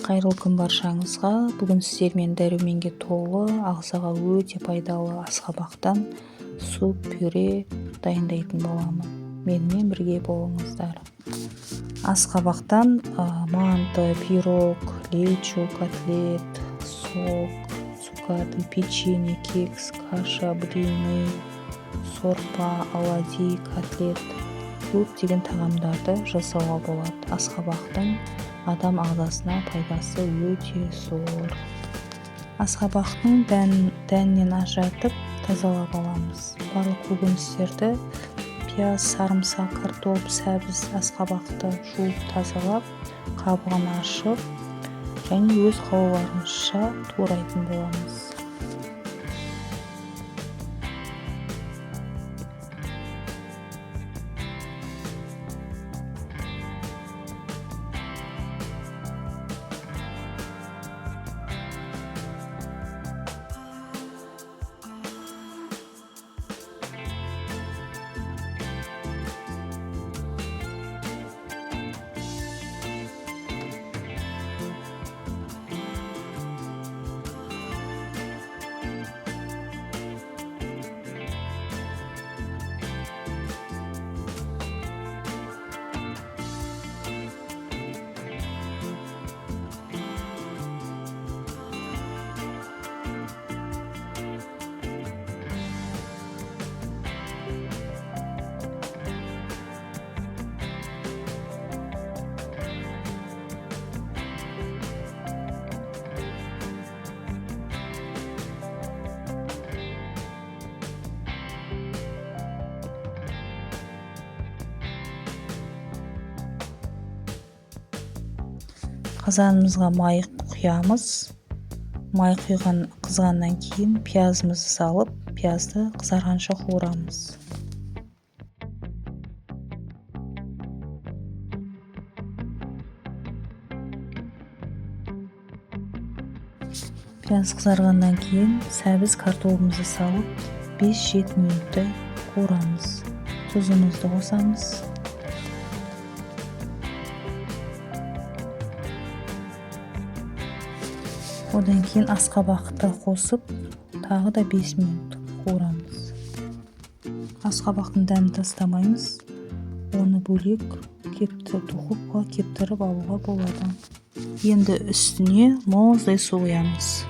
Қайырлы күн баршаңызға. Бүгін сіздермен дәруменге толы, ағзаға өте пайдалы асқабақтан суп пюре дайындайтын боламын. Менімен бірге болыңыздар. Асқабақтан манты, пирог, лечо, котлет, сок, цукаты, печенье, кекс, каша, блины, сорпа, оладьи, котлет көптеген тағамдарды жасауға болады. Асқабақтың адам ағзасына пайдасы өте зор. Асқабақтың дәнінен ажыратып тазалап аламыз. Барлық көкөністерді, пияз, сарымсақ, картоп, сәбіз, асқабақты жуып тазалап, қабығын ашып және өз қалауларыңызша турайтын боламыз. Қазанымызға май құямыз. Май құйған қызғаннан кейін пиязымызды салып, пиязды қызарғанша қуырамыз. Пияз қызарғаннан кейін сәбіз, картобымызды салып, 5-7 минуттай қуырамыз. Тұзымызды қосамыз. Одан кейін асқабақты қосып, тағы да 5 минут қуырамыз. Асқабақтың дәнін тастамаймыз. Оны бөлек духовкаға кептіріп алуға болады. Енді үстіне мұздай су құямыз.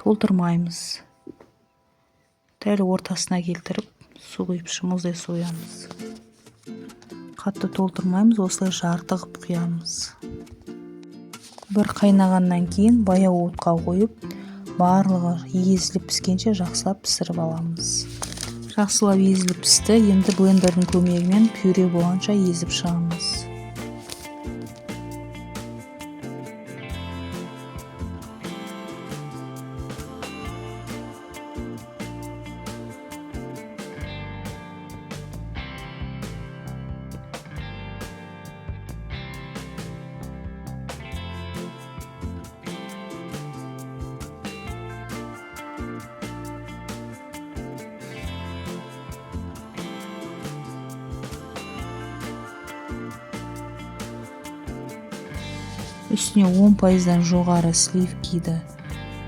Толтырмаймыз. Дәл ортасына келтіріп су құйып, мұздай су құямыз. Қатты толтырмаймыз, осылай жарты қылып құямыз. Бір қайнағаннан кейін баяу отқа қойып, барлығы езіліп піскенше жақсылап пісіріп аламыз. Жақсылап езіліп пісті. Енді блендердің көмегімен пюре болғанша езіп шығамыз. Үстіне 10%-дан жоғары сливкиді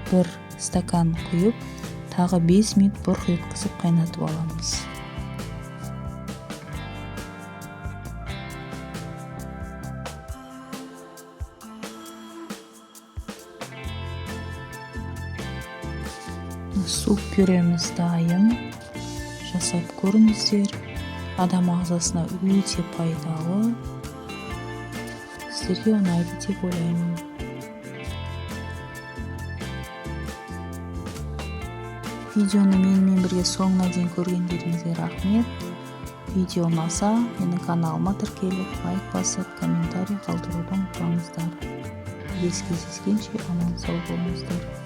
бір стакан құйып, тағы 5 минут бұрқ еткізіп қайнатып аламыз. Суп пюреміз дайын. Жасап көріңіздер. Адам ағзасына өте пайдалы. Сіздерге ұнайды деп ойлаймын. Видеоны менімен бірге соңына дейін көргендеріңізге рахмет. Видео ұнаса, менің каналыма тіркеліп, лайк басып, комментарий қалдыруды ұмытпаңыздар. Келесі кездескенше аман сау болыңыздар.